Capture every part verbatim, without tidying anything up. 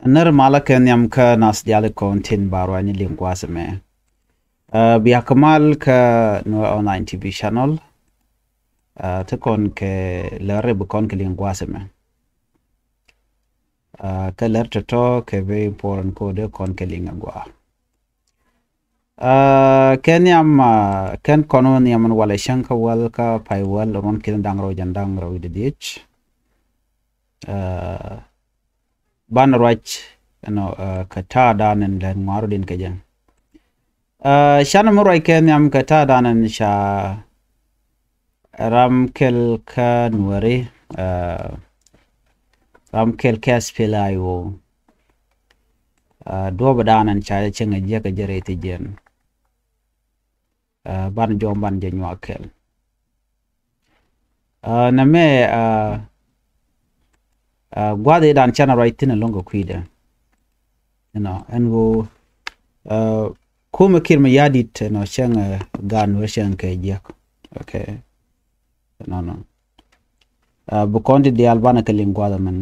Nɛr malä kɛ nhiam kä nath diaal kɔn tin ba ruacni liŋ gua̱a̱th ɛmɛ. Ɛ, bia kɛ mal kä Nuer Online T V channel. Ɛ, ti kɔn kɛ lɛr ri bi kɔn kɛ liŋ gua̱a̱th ɛmɛ. Ɛ, kä lɛr tɔ̱tɔ̱ kɛ bi important kɛ wä dee kɔn kɛ liŋ ɛ gua̱a̱. Ɛ, kɛ nhiam, ɛ, kɛn kɔn wä nhiam ɛn walɛ cäŋ kä wäl kä pay wäl ruɔ̱n ki̱n da̱ŋ rɛw jɛn da̱ŋ rɛw wi̱cdɛ dhieec. Ɛ, banɛ ruac, you know, ɛ, kɛ ta̱a̱ da̱a̱n ɛn lɛn ŋua̱r rɔ din kɛ jɛ. Ɛ, canɛ mi ruac kɛ nhiam kɛ ta̱a̱ da̱a̱n ɛn ca ram kɛl kä Nuɛri, ɛ, ram kɛl kä S P L A I O. Ɛ, duɔ̱ɔ̱p da̱a̱n ɛn ca cieŋ ɛ jiäk ɛ jɛ rɛy thi̱jiɛn. Ɛ, ban jɔm ban jɛ nyuak kɛl. Ɛ, nɛmɛ, ɛ, ɛ, gua̱th i̱ dan canɛ ruac thi̱n ɛlɔ̱ŋ kɛ kui̱dɛ. You know, ɛn ɣöö, ɛ, kumɛ Kiir Mayardit, you know, cäŋ, ɛ, gan wä cäŋ kɛ jiäk. Okay. Nɔnɔ. Ɛ, bi kɔn ti diaal banɛ kɛ liŋ gua̱th ɛmɛn.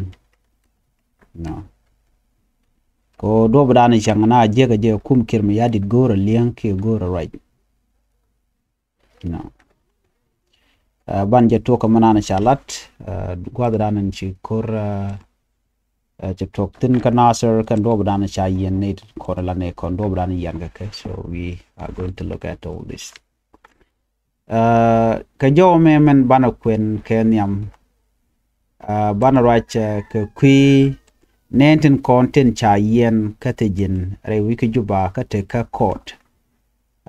You know. Kɛ ɣöö duɔ̱ɔ̱p dan cäŋ na jiäk ɛ jɛ kum Kiir Mayardit go̱o̱rɛ li̱eŋ kiɛ go̱o̱rɛ ruac. You know. Ɛ, ban jɛ tuɔk kɛ mɛ nan ca lat, ɛ, gua̱th dan ci ko̱r, ɛ, ɛ, ci tuɔk thi̱n kä Nasir kɛn duɔ̱ɔ̱p dan ca yiɛn ni kɔn la ni kɔn duɔ̱ɔ̱p dan yiɛn kɛ kɛ. So we are going to look at all this. Ɛ, kɛ jɔw mɛ mɛn banɛ kuɛn kɛ nhiam. Ɛ, banɛ ruac, ɛ, kɛ kui̱ nɛn tin kɔn tin ca yiɛn kä thi̱jiɛn rɛy wi̱c kä Juba kä te kä court.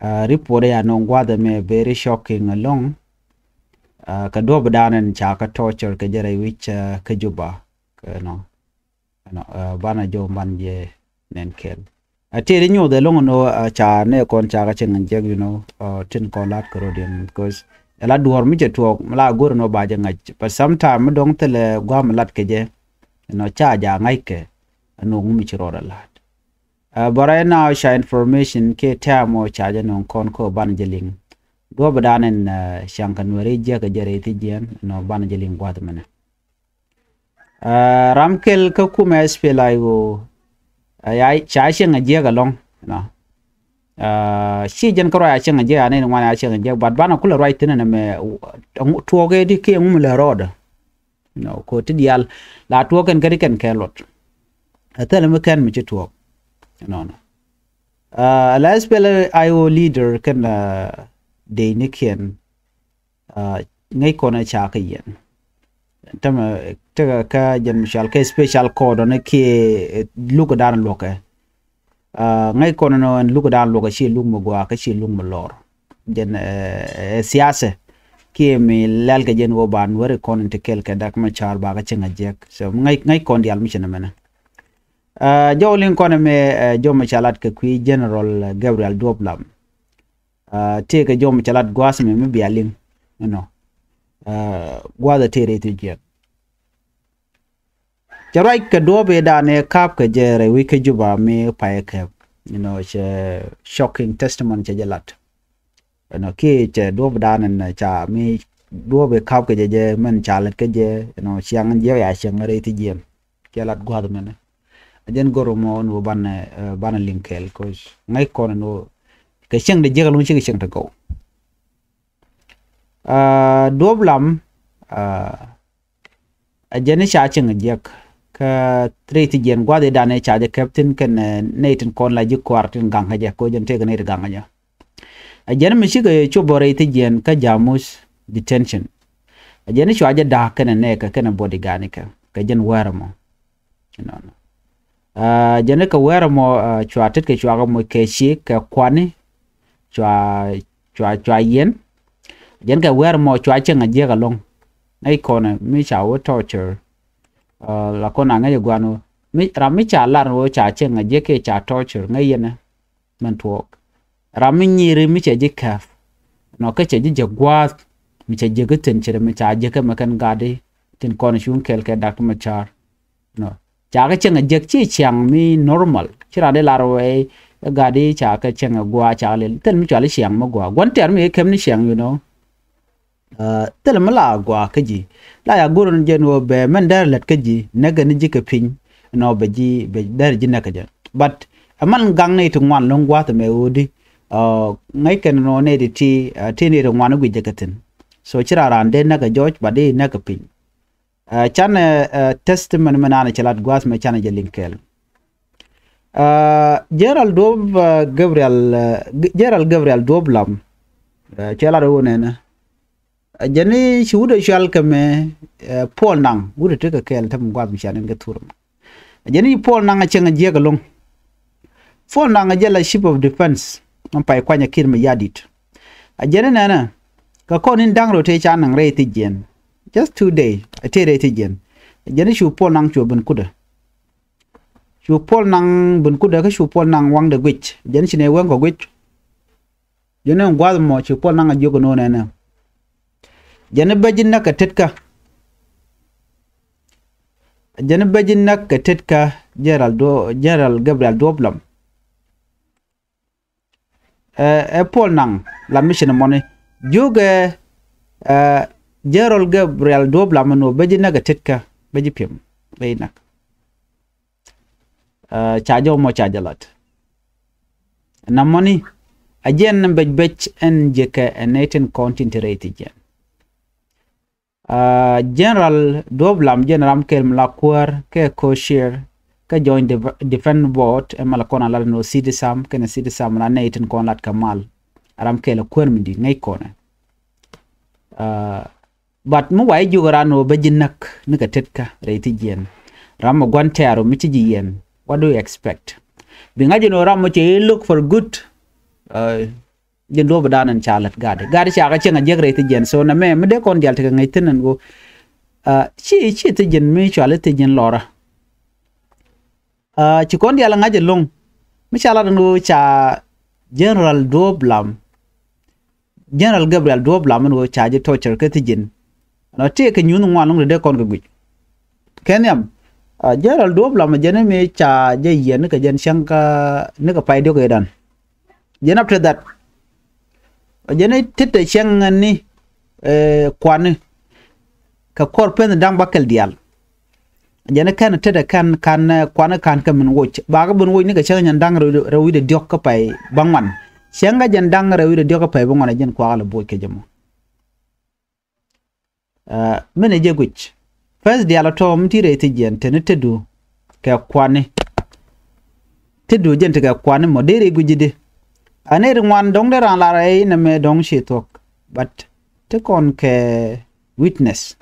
Ɛ, report ya nɔŋ gua̱th ɛmɛ very shocking ɛlɔ̱ŋ. Ɛ, kɛ duɔ̱ɔ̱p dan ɛn ca kä torture kɛ jɛ rɛy wi̱c, ɛ, kä Juba. Kɛ nɔ, nɔ, ɛ, banɛ jɔw ban jɛ nɛn kɛl. Ɛ, tëë di nyoth ɛlɔ̱ŋ nɔ, ɛ, ca nɛ kɔn ca kä cieŋ jiäk, you know, ɛ, tin kɔn lat kɛ rɔ̱diɛn, because ɛ la duɔ̱ɔ̱r mi cɛ tuɔɔk mi la go̱r nɔ ba jɛ ŋa̱c. But sometime mi dɔ̱ŋ thilɛ gua̱a̱m lat kɛ jɛ, you know, ca ja ŋa̱c kɛ, ɛ, nɔ ŋu mi ci rɔɔd ɛ lat. Ɛ, but right now ca information kiɛ tɛm ɔ ca jɛ nɔŋ kɔn kɔ banɛ jɛ liŋ. Duɔ̱ɔ̱p dan ɛn, ɛ, ca̱ŋ kɛ Nuɛri jiäk kɛ jɛ rɛy thi̱jiɛn, you know, banɛ jɛ liŋ gua̱th mɛnɛ. Ɛ, ram kɛl kä kumɛ S P L A I O, ɛ, ya, ca cieŋ ɛ jiäk ɛlɔ̱ŋ, you know. Ɛ, ci jɛn kä ruac a cieŋ ɛ jiäk, a nɛy ni ŋuan a cieŋ ɛ jiäk, but banɛ kulɛ ruac thi̱n ɛn ɛmɛ, ɛ, tuɔɔk ɛ di kiɛ ŋu mi lɛ rɔɔdɛ. You know, kɛ ɣöö ti diaal la tuɔɔk kɛn kä di kɛn kɛ luɔt. Ɛ thilɛ mi kɛn mi ci tuɔɔk. You know, nɔ. Ɛ, la S P L A I O leader kɛn, ɛ, dey ni kiɛn. Ɛ, ŋäc kɔn ɛ ca kä yɛn. Tämɛ tekɛ kä jɛn mi cɔal kɛ special court ɔ ni kiɛ, ɛ, luk dan luɔkɛ. Ɛ, ŋäc kɔn ɛnɔ ɛn luk dan luɔkɛ ci luk mi gɔaa kä ci luk mi lɔr. Jɛn, ɛ, ɛ, siasɛ kiɛ mi lɛl kɛ jɛn wä ba Nuɛri kɔn in ti kɛl kɛ Dak Macar ba kä cieŋ a jiäk. So ŋäc, ŋäc kɔn diaal mi ci nɛmɛnɛ. Ɛ, jɔw liŋ kɔn ɛmɛ, ɛ, jɔw mi ca lat kɛ kui̱ General, ɛ, Gabriel Duɔp Lam. Ɛ, tëëkɛ jɔw mi ca lat gua̱a̱th ɛmɛ mi bia liŋ, you know. Ɛ, gua̱a̱th ɛ tëë rɛy thi̱jiɛn. Cɛ ruac kɛ duɔ̱ɔ̱p ëë danɛ ka̱p kɛ jɛ rɛy wi̱c kä Juba mi payɛ kɛp. You know, cɛ shocking testimony cɛ jɛ lat. You know, kiɛ cɛ duɔ̱ɔ̱p danɛ ca mi duɔ̱ɔ̱p ëë ka̱p kɛ jɛ jɛ mɛn ca lät kä jɛ, you know, ciaŋ jiɛk ya ciaŋ rɛy thi̱jiɛn. Cɛ lat gua̱a̱th mɛnɛ. A jɛn gɔr mɔ ni wä banɛ, ɛ, banɛ liŋ kɛɛl, 'cause ŋäc kɔn ni wä kɛ cieŋ dee jiäk ɛlɔ̱ŋ cikɛ cieŋ te gɔw. Ɛ, Duɔp Lam, ɛ, a jɛn i̱ ca cieŋ jiäk kä rɛy thi̱jiɛn gua̱a̱th i̱ danɛ ca jɛ kɛp thi̱n kɛn, ɛ, nɛy tin kɔn la ji̱ kua̱r tin gaŋ kä jɛ, 'cause jɛn tëëkɛ nɛy ti gaŋ kä jɛ. A jɛn mi cikɛ cop bä rɛy thi̱jiɛn kä Jamus detention. A jɛn i̱ cua jɛ da̱a̱k kɛnɛ nɛɛkɛ kɛnɛ bodyguard nikɛ kɛ jɛn wäärä mɔ. Nɔnɔ. Ɛ, jɛn i̱ kɛ wäärä mɔ, ɛ, cua tet kɛ cua kɛ moc kɛ ciek kɛ kuani. Cua, cua, cua yiɛn. Jɛn kɛ wäärä mɔ cua cieŋ a jiäk ɛlɔ̱ŋ. Ŋäc kɔnɛ mi ca wä torture. Ɛ, la kɔn a ŋäc ɛ guan wä. Mi, ram mi ca lar wä ca cieŋ a jiäk kiɛ ca torture ŋäc yɛnɛ. Mɛn tuɔɔk. Ram mi nyiri mi cɛ ji̱ kɛp. Nɔ kä cɛ ji̱ jɛ gua̱a̱th. Mi cɛ jiäk kä thi̱n cɛ mi ca jiäk kä mɛ kɛn gat i̱ tin kɔn cuŋ kɛl kɛ Dak Macar. Nɔ. Ca kä cieŋ a jiäk ci ciaŋ mi normal. Ci ran di lar wee ɛ gat i̱ ca kä cieŋ a gua̱a̱ ca lil. Thil mi cual i̱ ciaŋ mi gua̱a̱. Gua̱n tɛr mi kɛ kɛm ni ciaŋ, you know. Ɛ, thilɛ mi la gɔaa kä ji̱. La ya go̱r ni jɛn ɣöö bɛ mɛn dɛr lät kä ji̱, näkɛ ni ji̱ kɛ piny. Nɔ bɛ ji̱ bɛ dɛr ji̱ näk kɛ jɛ. But ɛmɛn gaŋ ni ti ŋuan lo̱ŋ gua̱a̱th ɛmɛ ɣöödi. Ŋäc kɛn nɔ ni ti ti ti ni ti ŋuan i̱ guic jɛ kɛ thi̱n. So ci raan raan dee näk kɛ jɔc, but dee näk kɛ piny. Canɛ testimony mi naan cɛ lat gua̱a̱th mɛ canɛ jɛ liŋ kɛɛl. General Duɔp, Gabriel, General Gabriel Duɔp Lam, cɛ lat ɣöö nɛnɛ. Jɛn i̱ ci wut ɛ cual kɛ mɛ Puɔl Naŋ, wut ɛ tekɛ kɛɛl te mi gua̱a̱th mi ca nɛn kɛ thur mɛ. Jɛn i̱ Puɔl Naŋ ɛ cieŋ ɛ jiäk ɛlɔ̱ŋ. Puɔl Naŋ ɛ jɛ la chief of defense, mɛ pay kuany ɛ Kiir Mayardit. A jɛn i̱ nɛnɛ kɛ kɔn in da̱ŋ rɛw tëë ca naŋ rɛy thi̱jiɛn. Just two day ɛ tëë rɛy thi̱jiɛn. A jɛn i̱ cu Puɔl Naŋ cu ben kutdä. Cu Puɔl Naŋ ben kutdä kä cu Puɔl Naŋ waŋdɛ guic. Jɛn ci nɛ wäŋ kɔ guic. Jɛn in gua̱th mɔ ci Puɔl Naŋ a jiök inɔ nɛnɛ. Jɛn i̱ bä ji̱ näk kɛ tetkä. Jɛn i̱ bä ji̱ näk kɛ tetkä. General Gabriel Duɔp Lam. Ɛ Puɔl Naŋ la mission mɔni jiök ɛ General Gabriel Duɔp Lam inɔ bä ji̱ näk kɛ tetkä, bä ji̱ piɛm, bä ji̱ näk. Ca jɔw mɔ ca jɛ lat. Na mɔni a jiɛn bec bec ɛn jiɛkɛ ɛ nɛy tin kɔn tin te rɛy thi̱jiɛn. General Duɔp Lam jɛn ram kɛl mi la kuäär kɛ co-chair kɛ Joint Defense Board, ɛ mal kɔn a lat ni ɣöö City Sam kɛnɛ City Sam la nɛy tin kɔn lat kɛ mal. Ram kɛl ɛ kuäär mi di ŋäc kɔnɛ. But mi wa i̱ jiök ran ɣöö bä ji̱ näk ni kɛ tetkä rɛy thi̱jiɛn. Ram mi gua̱n tɛ̈r ɣöö mi ci ji̱ yiɛn. What do you expect? Bi ŋa̱c ɛn ɣöö ram mi cɛ i̱ look for good. Ji̱n duɔ̱ɔ̱p dan ɛn ca lät ga̱a̱di, ga̱a̱di ca kɛ cieŋ a jiäk rɛy thi̱jiɛn. So nɛmɛ mi dee kɔn diaal tekɛ ŋäc thi̱n ɛn ɣöö ci ci thi̱jiɛn mi cual i̱ thi̱jiɛn lɔrä. Ci kɔn diaal ŋa̱c ɛlɔ̱ŋ mi ca lat ɛn ɣöö ca General Duɔp Lam, General Gabriel Duɔp Lam ɛn ɣöö ca ji̱ torture kä thi̱jiɛn. Nɔ tëëkɛ nyuuth ŋuan lɔ̱ŋ ti dee kɔn kɛ guic. Kɛ nhiam General Duɔp Lam jɛn mi ca jɛ yiɛn nikɛ jɛn cäŋ kä nikɛ pay diɔ̱k ëëdan. Jɛn after that jɛn i̱ tetɛ cäŋ ni kuani kɛ kɔr peth da̱ŋ bäkɛl diaal. Jɛn i̱ kɛn tetɛ kɛn kan kuani kan kɛ min woc bakä bin woc nikɛ cäŋ jɛn da̱ŋ rɛw wi̱cdɛ diɔ̱k kä pay bäŋuan. Cäŋ kä jɛn da̱ŋ rɛw wi̱cdɛ diɔ̱k kä pay bäŋuan ɛ jɛn kuakä lɛ boc kɛ jɛ mɔ. Min ɛ jɛ guic. First diaal ɔ tɔ̱ mi ti rɛy thi̱jiɛn teni tetdu kɛ kuani. Tetdu jɛn ti kɛ kuani mɔ deri guic ji̱di. A nɛy ti ŋuan dɔ̱ŋ dee raan lar ɛ inɛ mɛ dɔ̱ŋ ci thuɔ̱k. But ti kɔn kɛ witness,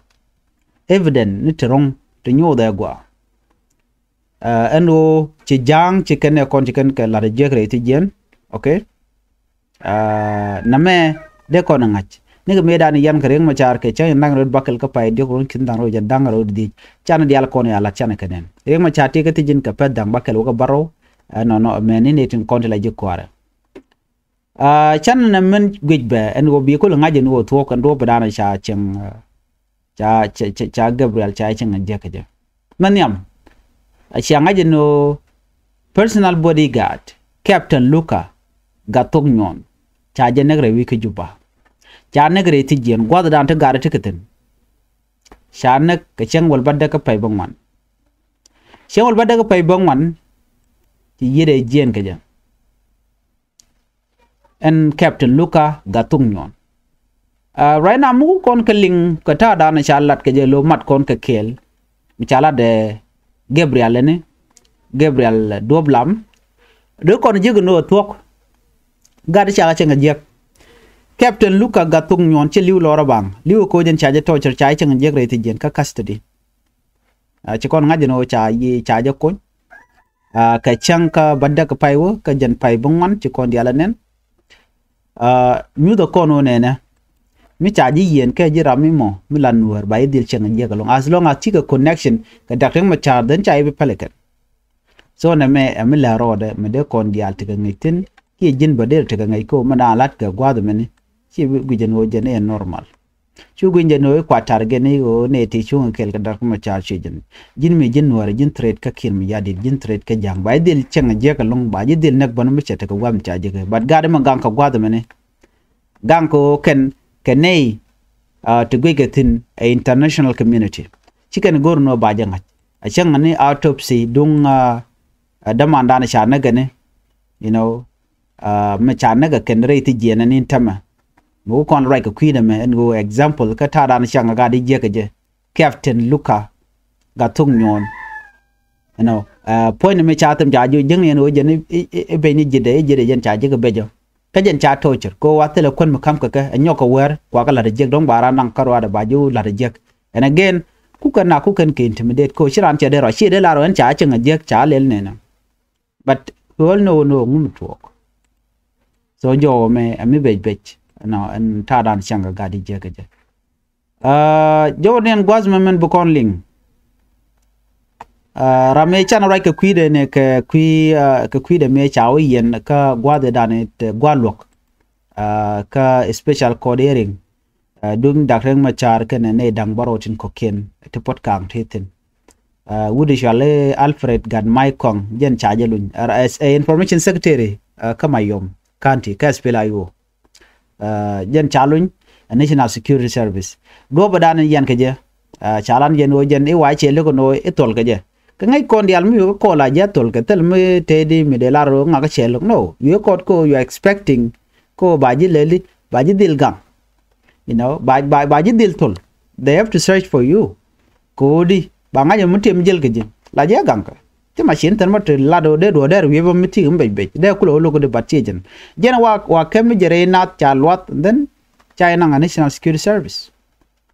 evidence ni ti ro̱ŋ ti nyothɛ gɔaa. Ɛn ɣöö ci ja̱a̱ŋ ci kɛn ɛ kɔn ci kɛn kɛ la̱t ɛ jiäk rɛy thi̱jiɛn. Okay. Nɛmɛ dee kɔn ɛ ŋa̱c nikɛ mëëdan yan kɛ Riek Machar kɛ cäŋ in da̱ŋ rɛw bäkɛl kä pay diɔ̱k ruɔ̱n ki̱n da̱ŋ rɛw jɛn da̱ŋ rɛw di̱t. Canɛ diaal kɔn ya la̱t canɛ kɛ nɛn. Riek Machar tëëkɛ thi̱jiɛn kɛ pɛth da̱ŋ bäkɛl wä kä bärɔw. Ɛnɔnɔ mɛ ni nɛy tin kɔn ti la ji̱ kuaarɛ. Canɛ nɛ mɛn guic bɛ ɛn ɣöö bi kul ŋa̱c ɛn ɣöö thuɔ̱k ɛn duɔ̱ɔ̱p dan ca cieŋ. Ca ca ca Gabriel ca cieŋ ɛ jiäk kɛ jɛ. Mɛ nhiam a cia ŋa̱c ɛn ɣöö personal bodyguard Captain Luka Gathok Nyuɔn ca jɛ näk rɛy wi̱i̱ kä Juba. Ca näk rɛy thi̱jiɛn gua̱thdan ti gat ti kɛ thi̱n. Ca näk kɛ cäŋ wäl bädäk kä pay bäŋuan. Cäŋ wäl bädäk kä pay bäŋuan ci yiëëdɛ jiɛɛn kɛ jɛ. Ɛn Captain Luka Gathok Nyuɔn. Right now mi ku kɔn kɛ liŋ kɛ ta̱a̱ da̱a̱n ca lat kɛ jɛ lo̱ mat kɔn kɛ kɛɛl. Mi ca lat ɛ Gabriel ɛni Gabriel Duɔp Lam. Dee kɔn ji̱ kɛ no̱o̱ thuɔ̱k. Gat ca kɛ cɛ ŋɛ jiäk. Captain Luka Gathok Nyuɔn ci li̱w lɔrä baŋ li̱w kɛ koc ɛn ca jɛ torture ca jɛ cɛ ŋɛ jiäk rɛy thi̱jiɛn kä custody. Ci kɔn ŋa̱c ɛn ɣöö ca yi ca jɛ kony. Kɛ cäŋ kä bädäk pay wä kä jɛn pay bi ŋuan ci kɔn diaal ɛ nɛn. Nyuthɛ kɔn ɣöö nɛnɛ mi ca ji̱ yiɛn kɛ ji̱ ram mi mɔ mi la nuäär ba ji̱ dhil cieŋ jiäk ɛlɔ̱ŋ as long as cikɛ connection kɛ Doctor Riek Machar then ca ji̱ bi pɛlɛ kɛn. So nɛmɛ ɛ mi lɛ rɔɔdɛ mi dee kɔn diaal tekɛ ŋäc thi̱n kiɛ ji̱n bä dee tekɛ ŋäc kä ɣöö mi daan la̱t kɛ gua̱a̱th ɛmɛni. Ci bi guic ɛn ɣöö jɛn ɛ normal. Cu gui̱ny jɛ ni ɣöö i̱ kuat tar gɛn i̱ ɣöö nɛ ti cuŋ kɛl kɛ Doctor Machar cuɛ jɛn. Ji̱n mi ji̱n nuäärɛ ji̱n threat kä Kiir Mayardit ji̱n threat kä ja̱a̱ŋ ba ji̱ dhil cieŋ jiäk ɛlɔ̱ŋ ba ji̱ dhil näk bän mi cɛ tekɛ gua̱a̱th mi ca jiäk. But gat ɛmɛ gaŋ kɛ gua̱a̱th ɛmɛni. Gaŋ kɛ ɣöö kɛn kɛ nɛy ti guic kɛ thi̱n ɛ international community. Ci kɛn go̱r ni ɣöö ba jɛ ŋa̱c. A cäŋ ni autopsy duŋ, ah, ah, dämandan ca näk kɛn, you know, ah, mi ca näk kɛn rɛy ti jiɛn ni tämɛ. Mi wä kɔn ruac kɛ kui̱dɛ mɛ ɛn ɣöö example kä ta̱a̱dan cäŋ gat i̱ jiäk kɛ jɛ. Captain Luka Gathuŋ Nyuɔn. You know, ah, point mi ca thim ca jiök jiäkni ɛn ɣöö jɛn i̱, i̱, i̱ beny ni ji̱dɛ, i̱ ji̱dɛ jɛn ca jiäk i̱ becä. Kä jɛn ca torture kɛ ɣöö a thilɛ kuän mi ka̱m kɛ kɛ, ɛ nyɔk kɛ wäär kua kɛ la̱t ɛ jiäk dɔ̱ŋ ba raan naŋ kä ruaadɛ ba ji̱ la̱t ɛ jiäk. And again, kukɛ na kukɛn kɛ intimidate kɛ ɣöö ci raan cɛ dee rɔ, ci dee lar ɣöö ɛn ca cieŋ ɛ jiäk ca lɛl nɛnɛ. But we all know, know ŋu mi tuɔɔk. So jɔwä mɛ ɛ mi bec bec, you know, ɛn ta̱a̱dan cäŋ gat i̱ jiäk kɛ jɛ. Ah, jɔwä ni ɛn gua̱th mɛ mɛn bi kɔn liŋ. Ah, ram mëë can ruac kɛ kui̱dɛ ni kɛ kui̱, ah, kɛ kui̱dɛ mëë ca wä yɛn kä gua̱thdan i̱ te gua̱ luɔ̱k. Ah, kä special court hearing. Ah, duŋ Dak Riek Machar kɛnɛ nɛy da̱ŋ bärɔw tin kɔ̱kiɛn ti puɔ̱t ka̱a̱ŋ ti thi̱n. Ah, wut i̱ cɔal i̱ Alfred Gatmai Kɔaŋ, jɛn ca jɛ luny. Ah, as a information secretary, ah, kä Mayom County, kä SPLA-IO. Ah, jɛn ca luny ɛ National Security Service. Duɔ̱ɔ̱pädan in yɛn kɛ jɛ, ah, ca lan jɛn ɣöö jɛn i̱ wa cɛ lo̱k ɛn ɣöö i̱ thol kɛ jɛ. Kɛ ŋäc kɔn diaal mi wi̱i̱ kä kɔl a jɛ thol kɛ thil mi tëëdi mi dee lar ɣöö ŋakä cɛ lo̱k. No, wi̱i̱ kä kɔt kä ɣöö you are expecting kä ɣöö ba ji̱ lɛli, ba ji̱ dhil gaŋ. You know, ba, ba, ba ji̱ dhil thol. They have to search for you. Kɛ ɣöö di ba ŋa̱c ɛmɔ tiɛm jiɛl kɛ ji̱ la jɛ gaŋ kɛ. Ti machine thil mɔ ti lat ɣöö dee duɔ̱ɔ̱r dee wi̱i̱ bä mi ti mi bec bec dee kulɛ ɣöö lo̱k di bat tiee jɛn. Jɛn wa, wa kɛm mi jɛ rɛy naath ca luath, and then ca yɛ naŋ a National Security Service.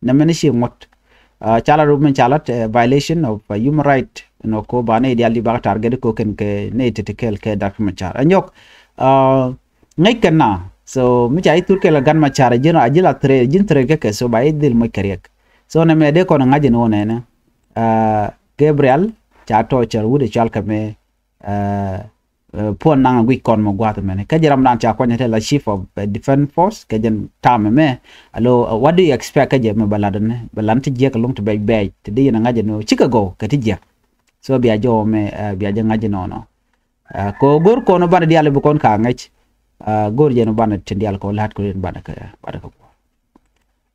Nɛ mɛn ci ŋuɔ̱t. Ah, ca lat ɣöö mɛn ca lat, eh, violation of, uh, human right. Ɛn ɣöö ko ba nɛy diaal di ba kɛ target ko kɛn kɛ nɛy ti ti kɛɛl kɛ Dak Riek Machar. Ɛ nyɔk, ah, ŋäc kɛn na. So mi ca i̱ thur kɛɛl kɛ Gat Machar, a ji̱n, a ji̱ la threat, ji̱n threat kɛ kɛ, so ba i̱ dhil moc kɛ riɛk. So nɛ mɛ dee kɔn ŋa̱c ɛn ɣöö nɛnɛ, ah, Gabriel ca torture wut ɛ cɔal kɛ mɛ, ah, ah, puɔn naŋ a guic kɔn mɛ gua̱a̱th mɛni. Kä ji̱ ramdan ca kuany te la chief of, ah, defense force kɛ jɛn tam mɛ. Alo, ah, what do you expect kä jɛ mɛ bɛ lat ɛn, bɛ lat ti jiɛk ɛlɔ̱ŋ ti bɛc bɛc ti di yɛn ŋa̱c ɛn ɣöö cikɛ gɔw kɛ ti jiɛk. So bia jɔw mɛ, ah, bia jɛ ŋa̱c ɛn ɣöö nɔ. Ah, kɛ ɣöö go̱r kɔn ɔ banɛ diaal bi kɔn ka ŋäc. Ah, go̱r jɛn ɔ banɛ tin diaal kɛ ɣöö la̱t kɛ ɣöö banɛ kɛ, banɛ kɛ guɔ.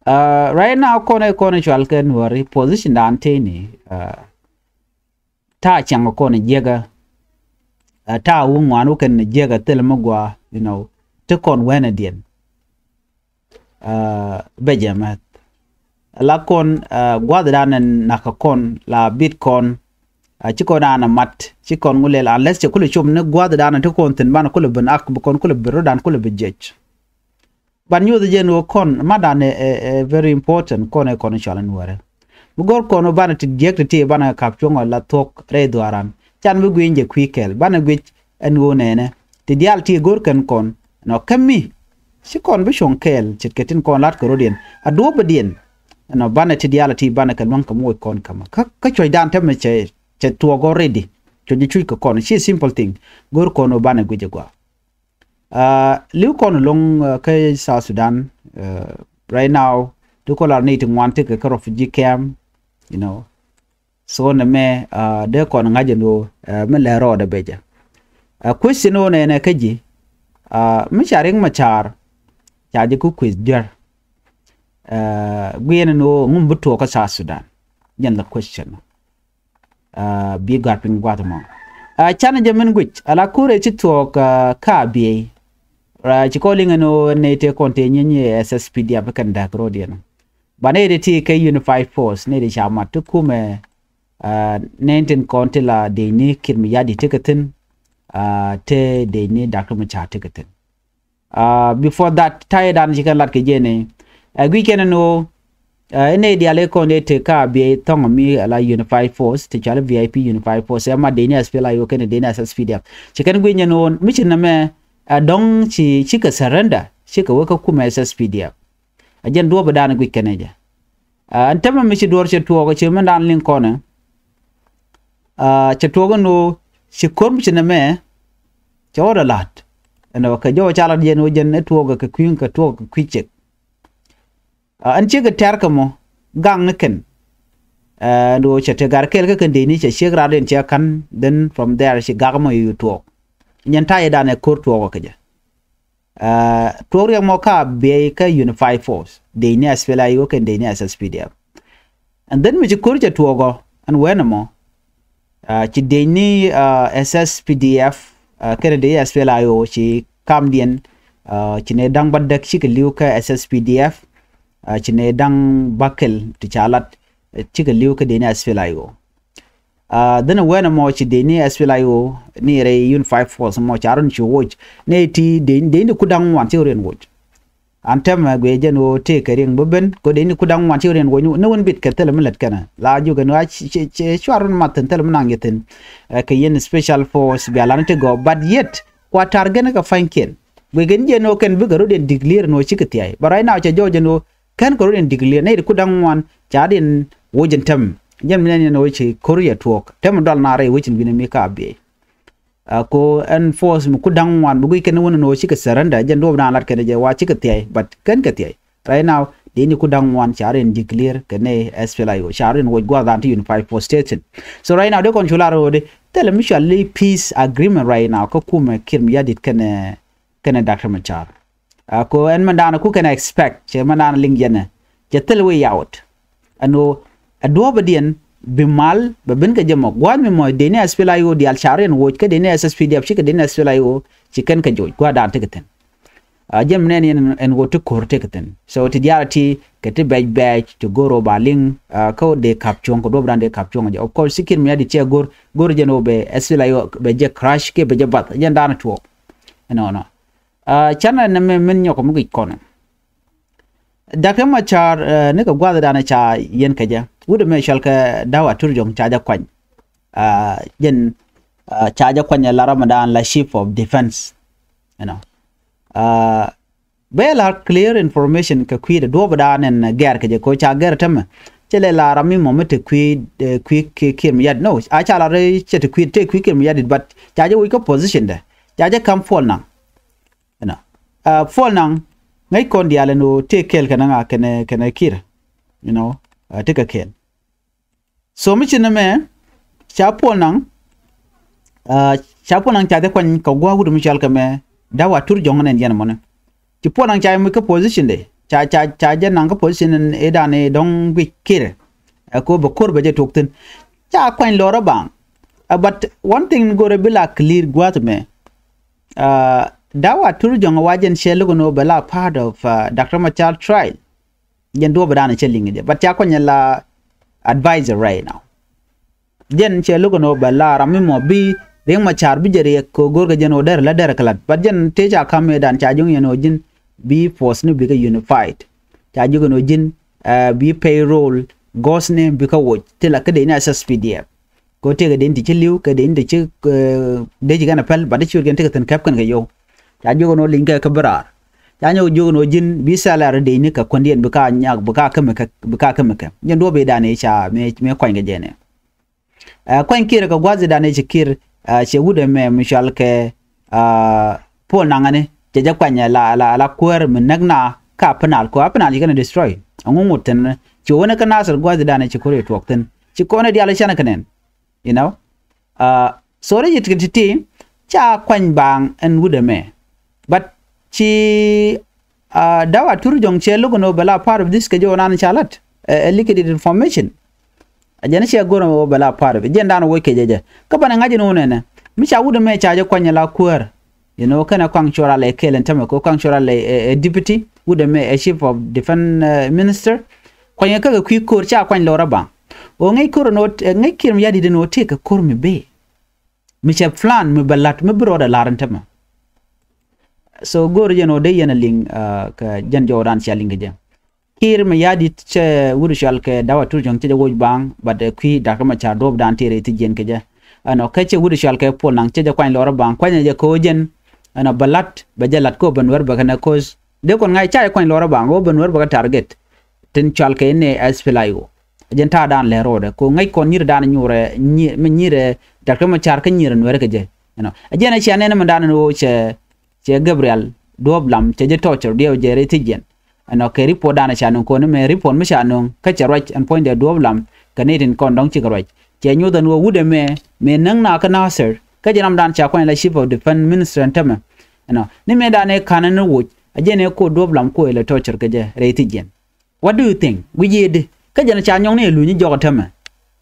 Ah, right now kɔn ɛ kɔn ɛ cɔal kɛ Nuääri position dan tëëni. Ah, ta̱a̱ cäŋ kɔn ɛ jiäkä. Ah, ta̱a̱ wä ŋuan wä kɛn ɛ jiäkä thilɛ mi gɔaa, you know, ti kɔn wɛnɛ diɛn. Ah, bɛ jɛ mɛth. La kɔn, ah, gua̱thdan ɛ nakä kɔn la bit kɔn. Ah, ci kɔn an a mat, ci kɔn ŋu lɛl, unless cɛ kulɛ cop ni gua̱thdan ɛ ti kɔn thi̱n banɛ kulɛ ben ak bi kɔn kulɛ ben rɔ̱dan kulɛ ben jiɛc. Ban nyuuth jɛn ɣöö kɔn matdan ɛ, ɛ, ɛ very important kɔn ɛ kɔn cɔal in wärɛ. Mi go̱r kɔn ɣöö banɛ ti jiäk ti ti banɛ kap cuɔ̱ŋ ɔ la thuɔ̱k rɛy dhuaaran. Can bi gui̱ny jɛ kui̱ kɛl banɛ guic ɛn ɣöö nɛnɛ ti diaal ti go̱r kɛn kɔn nɔ kä mi. Ci kɔn bi cuɔ̱ŋ kɛɛl ce̱tkɛ tin kɔn la̱t kɛ rɔ̱diɛn a duɔ̱ɔ̱pädiɛn. Ɛnɔ banɛ ti diaal ti banɛ kɛ luäŋ kɛ muɔc kɔn kämä kä, kä cuɔ̱cdan tämɛ cɛ, cɛ thuɔ̱k already. Cuɔ̱c cuc kɛ kɔn ci simple thing. Go̱r kɔn ɣöö banɛ guic ɛ gɔaa. Ah, li̱w kɔn ɛlɔ̱ŋ, ah, kä South Sudan, ah, right now ti kɔn lar ni ti ŋuan tekɛ kä refugee camp, you know. So nɛmɛ, ah, dee kɔn ŋa̱c ɛn ɣöö, ah, mi lɛ rɔɔdɛ becɛ. Ah, question ɣöö nɛnɛ kä ji̱, ah, mi ca Riek Machar ca ji̱ kä kueth diɛr. Ah, guiɛn ɛn ɣöö ŋum bi tuɔɔk kä South Sudan. Jɛn the question. Ah, bi gɔ̱a̱r piny gua̱th mɔ. Ah, canɛ jɛ min guic ala ko̱rɛ ci thuɔɔk, ah, kä Abiey. Ra ci kɔn liŋ ɛn ɣöö nɛy tëë kɔn tëë nyieny ɛ SSPDF kɛn dääk ro̱diɛn. Ba nɛy ti ti kɛ Unified Force nɛy ti ca mat ti kumɛ, ah, nɛy tin kɔn ti la dec ni Kiir Mayardit ti kɛ thi̱n, ah, te dec ni Doctor Machar ti kɛ thi̱n. Ah, before that, ta̱yɛ dan ci kɛn lat kɛ jɛn ɛ. Ɛ guic kɛn ɛn ɣöö, ah, ɛ nɛy diaal ɛ kɔn ɛ tëë kä Abiey thɔŋ mi ala Unified Force, ti cɔal VIP Unified Force, ɛ ma dec ni SPLA-IO kɛnɛ dec ni SSPDF. Ci kɛn guic ɛn ɣöö mi ci nɛmɛ, ɛ dɔ̱ŋ ci, cikɛ surrender, cikɛ wä kä kumɛ SSPDF. Ɛ jɛn duɔ̱ɔ̱pädan guic kɛn ɛ jɛ. Ah, ɛn tämɛ mi ci duɔ̱ɔ̱r cɛ tuɔɔk, cɛ min dan liŋ kɔn ɛ. Ah, cɛ tuɔɔk ɛn ɣöö ci ko̱r mi ci nɛmɛ cɛ ɣɔt ɛ la̱t. Ɛn ɣöö kɛ jɔw ca lat jɛn ɣöö jɛn ɛ tuɔɔk kɛ kui̱, kɛ tuɔɔk kɛ kui̱ cek. Ah, ɛn ciek kɛ tɛ̈r kɛ mɔ gaŋ ni kɛn. Ah, ɛn ɣöö cɛ te gar kɛɛl kä kɛn dec ni cɛ ciek rat in cɛ ka̱n, then from there ci gak mɔ i̱ tuɔɔk. Nyɛn ta̱yɛ dan ɛ ko̱r tuɔɔk ɛ kɛ jɛ. Ah, tuɔɔk riɛk mɔ kä Abiey kä Unified Force, dec ni SPLA-IO kɛn dec ni SSPDF. And then mi ci ko̱r cɛ tuɔɔk ɔ ɛn wen ɛmɔ, Ci dec ni SSPDF kɛnɛ dec ni SPLA-IO ci kamdiɛn ci nɛ da̱ŋ bädäk cikɛ li̱w kä SSPDF. Ci nɛ da̱ŋ bäkɛl ti ca lat cikɛ li̱w kä dec ni SPLA-IO. Dhenɛ wɛnɛ mɔ ci dec ni SPLA-IO ni rɛy Unified Force mɔ ca run ci woc ni ti dec ni ku da̱ŋ ŋuan cikɛ run woc. An tɛmɛ guiɛ jɛn ɣöö tëëkɛ riɛŋ bä ben kɛ dec ni ku da̱ŋ ŋuan ci riɛn wä ni wän bit kɛ thilɛ mi lät kɛnɛ la jiök ɛn ɣöö cɛ cuar wän mat thi̱n thilɛ mi naŋ yɛ thi̱n. Kɛ yɛn special force bia lan ti gɔɔ but yet kua target ni kɛ pa̱nykiɛn. Guiɛ kɛn jɛn ɣöö kɛn bikɛ rot in declare ɛn ɣöö cikɛ thiay but right now cɛ jɔɔc ɛn ɣöö kɛn kɛ rot in declare nɛy ti ku da̱ŋ ŋuan ca riɛn woc in tɛm. Jɛn mi nɛn yɛn ɣöö ci ko̱r yɛ tuɔɔk tɛm dɔl na rɛy wec in wi̱n mi ka biey. Ko ɛn force mi ku da̱ŋ ŋuan bi guic kɛn wun ni ɣöö cikɛ surrender jɛn duɔp dan lat kɛn jɛ wa cikɛ thiay but kɛn kɛ thiay. Right now dee ni ku da̱ŋ ŋuan ca rin declare kɛ ni SPLA-IO ca rin woc gua̱a̱th dan ti Unified Force Station. So right now dee kɔn cu lar ɣöö dee thilɛ mi cɔal i̱ peace agreement right now kä kumɛ Kiir Mayardit kɛnɛ kɛnɛ Doctor Machar. Ko ɛn mɛn daanɛ ku kɛn expect cɛ mɛn daanɛ liŋ jɛnɛ cɛ thil way out. Ɛn ɣöö ɛ duɔ̱ɔ̱pä diɛn bi mal bɛ ben kɛ jɛ mɔ gua̱a̱th mi mɔ dee ni SPLA-IO diaal ca riɛn woc kä dee ni SSPDF ci kɛ dee ni SPLA-IO ci kɛn kɛ joc gua̱a̱th daan tekɛ thi̱n. Jɛn mi nɛn yɛn ɛn ɣöö ti ko̱r tekɛ thi̱n so ti diaal ti kɛ ti bɛc bɛc ti go̱r ɣöö ba liŋ kä dee ka̱p cuɔ̱ŋ kɛ duɔ̱ɔ̱pä daan dee ka̱p cuɔ̱ŋ jɛ of course ci Kiir Mayardit cɛ go̱r go̱r jɛn ɣöö bɛ SPLA-IO bɛ jɛ crush kiɛ bɛ jɛ bath jɛn daanɛ tuɔɔk. Ɛnɔnɔ. Canɛ nɛ mɛ min nyɔk mi guic kɔn. Doctor Machar ni kɛ gua̱th danɛ ca yɛn kɛ jɛ wut mɛ cɔl kɛ da̱w Atur Jɔŋ ca jɛ kuany. Jɛn ca jɛ kuany la ram dan la chief of defense. Bɛ la clear information kɛ kui̱ dɛ duɔp dan ɛn gɛr kɛ jɛ ko ca gɛr tämɛ. Cɛ lɛ la ram mi mɔ mi te kui̱ kui̱ Kiir Mayardit no a ca la rɛ cɛ te kui̱ te kui̱ Kiir Mayardit but ca jɛ wi̱c kä position dɛ ca jɛ kam Puɔl Naŋ. Ɛnɔ Puɔl Naŋ ŋäc kɔn diaal ɛn ɣöö tëë kɛɛl kɛnɛ ŋa kɛnɛ kɛnɛ Kiir. You know, tekɛ kɛɛl. So mi ci ni mɛ ca Puɔl Naŋ ca Puɔl Naŋ ca jɛ kuany kɛ gua̱a̱k wut mi cɔal kɛ mɛ da̱w Atur Jɔŋ nɛn yɛn mɔni. Ci Puɔl Naŋ ca yɛ muc kä position de ca ca ca jɛ naŋ kä position in i̱ dan i̱ dɔ̱ŋ guic Kiir. Ɛ ko bɛ ko̱r bɛ jɛ tok thi̱n ca kuany lɔrä baŋ. But one thing go̱rɛ bi la clear gua̱a̱th mɛ. Dawa Atur Jɔŋ wa jɛn cɛ look no bɛ la part of Doctor Machar trial. Jɛn duɔp dan cɛ liŋ jɛ but ca kuany la advisor right now. Jɛn cɛ look no bɛ la ram mi mɔ bi Riek Machar bi jɛ riɛk ko go̱r kɛ jɛn o der la der kɛ lat but jɛn te ca kam mi dan ca juŋ yɛn o ji̱n bi force ni bi kɛ unified. Ca juŋ yɛn o ji̱n bi payroll gos ni bi kɛ woc ti la kä dee ni SSPDF. Ko tëëkɛ den ti ci li̱w kɛ den ti ci dee ci kɛn a pɛl bat ci wut kɛn tekɛ thi̱n kɛp kɛn kɛ yio̱w. Ca jiök ɛn ɣöö li̱ny kɛ kä bi raar ca nyɔk jiök ɛn ɣöö ji̱n bi salary dee ni kɛ kuändiɛn bi ka nyak bi ka kämɛ kɛ bi ka kämɛ kɛ jɛn duɔ̱ɔ̱p i̱ dan i̱ ca mëë kuany kɛ jɛn ɛ. Kuany Kiir kɛ gua̱th i̱ dan i̱ ci Kiir cɛ wut ɛmɛ mi cɔal kɛ Puɔl Naŋ ɛni cɛ jɛ kuany ala ala ala kuäär mi näk na ka Upper Nile kɛ Upper Nile ci kɛn a destroy. Ɛŋu ŋut thi̱n ci wänɛ kä Nasir gua̱th i̱ dan i̱ ci ko̱r i̱ tuɔɔk thi̱n ci kɔn i̱ diaal i̱ canɛ kɛ nɛn. You know, so rɛ yit kɛ ti̱ti̱ ca kuany baaŋ ɛn wut ɛmɛ. But ci dawa Atur Jɔŋ cɛ look no bɛ la part of this kɛ jɛ wä nan ca lat ɛ likit it information. A jɛn cɛ go̱r ɛmɛ wä bɛ la part of it jɛn dan wä kɛ jɛ jɛ kä banɛ ŋa̱c ɛn wä nɛnɛ mi ca wut ɛmɛ ca jɛ kuany ɛ la kuäär. You know, kɛnɛ kɔaŋ cuɔr alɛ kɛɛl ɛn tämɛ kɛ kɔaŋ cuɔr alɛ ɛ deputy wut ɛmɛ ɛ chief of defense minister. Kuany ɛ kä kɛ kui̱ ko̱r ca kuany lɔrä baŋ. Ɣöö ŋäc ko̱r ɛn ɣöö ŋäc Kiir Mayardit ɛn ɣöö tëë kɛ ko̱r mi bëë mi cɛ plan mi bɛ la̱t mi bi rɔɔdɛ la̱r ɛn tämɛ. So go̱o̱r jɛn ɣöö dee yɛn a liŋ kɛ jɛn jɔwdan cia liŋ kɛ jɛ. Kiir Mayardit cɛ wut cɔal kɛ dawa Atur Jɔŋ cɛ jɛ woc baŋ bat ɛ kui̱ da̱k kä ma ca duɔ̱ɔ̱pdan tëë rɛy thi̱c jiɛn kɛ jɛ. Ɛnɔ kä cɛ wut cɔal kɛ Puɔl Naŋ cɛ jɛ kuany lɔrä baŋ kuanyɛ jɛ kɛ ɣöö jɛn ɛnɔ bɛ la̱t bɛ jɛ la̱t kä ɣöö bɛ Nuɛr bɛ kɛnɛ ko̱th. Dee kɔn ŋa̱c ca jɛ kuany lɔrä baŋ ɣöö bɛ Nuɛr bɛ kɛ target. Tin cɔal kɛ inɛ SPLA-IO. Jɛn ta̱a̱ dan lɛ ro̱o̱dɛ ko ŋäc kɔn nyir dan nyurɛ mi nyirɛ da̱k kä ma car kä nyirɛ Nuɛr kɛ jɛ. Ɛnɔ ɛ jɛn ɛ cia nɛn mi dan ɛn ɣöö cɛ cɛ Gabriel Duɔ̱ɔ̱p Lam cɛ jɛ tɔcɔr diɛw jɛ rɛy thi̱c jiɛn. Ɛnɔ kɛ report dan ca nuŋ kɔn mɛ report mi ca nuŋ kä cɛ ruac ɛn puɔ̱nydɛ Duɔ̱ɔ̱p Lam kɛ ni tin kɔn dɔ̱ŋ cikɛ ruac. Cɛ nyoth ɛn ɣöö wut ɛmɛ mëë näŋ na kä Nasir kä jɛ ram dan ca kuany la chief of defense minister ɛn tämɛ. Ɛnɔ ni mëë dan ɛ ka̱n ɛn woc a jɛn ɛ ko̱ Duɔ̱ɔ̱p Lam ko̱ ɛ lɛ tɔcɔr kɛ jɛ rɛy thi̱c jiɛn. What do you think? Guic yee di kä jɛn ca nyɔŋni ɛ luny jɔk ɛ tämɛ.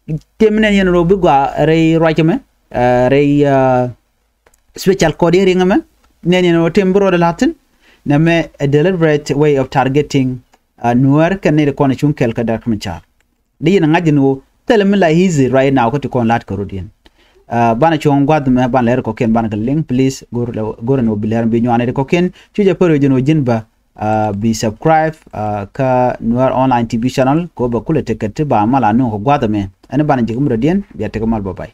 Tëë mi nɛn yɛn rɔ bi gɔaa rɛy ruac ɛmɛ, rɛy special code yɛn riŋ ɛmɛ. Nɛn yɛn rɔ tëë mi bi rɔ dee la̱thin nɛ mɛ a deliberate way of targeting Nuäär kɛn ni di kɔn cuŋ kɛl kä Dr. Machar. Di yɛn ŋa̱c ni wä thilɛ mi la easy right now kä ti kɔn la̱t kɛ rot yɛn. Banɛ cuɔ̱ŋ gua̱th mɛ banɛ lɛr kɔkiɛn banɛ kɛ link, please. Go̱r ni wä bi lɛr bi nyuan ni di kɔkiɛn cu jɛ pär yɛ jɛn wä ji̱n bä bi subscribe kä Nuer Online T V channel kɛ wä bɛ kulɛ tekɛ ti ba mal a nuŋ kɛ gua̱th mɛ. Ɛn banɛ ji̱ kä mi rɔ diɛn bia tekɛ mal, bye bye.